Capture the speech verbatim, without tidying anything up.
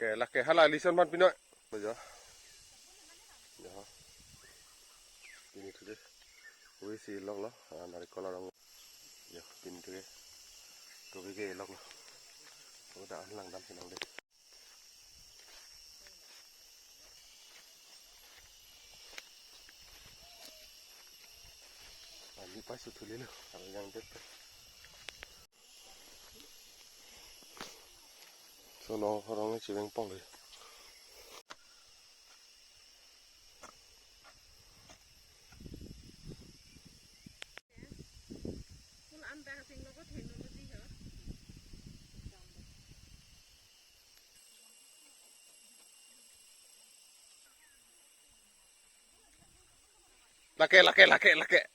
Eh, lake hala lison man pinoi. Jo. Jo. Pini thu ke. Ui si lok lo. Ah, narikol arong. Jo, pini thu ke. Tobi ke lok lo. Udah lang dam sinang deh. Ani pai su thuli lo. Kalau yang det. Sono horong si veng pong le. Lake, lake, lake, lake.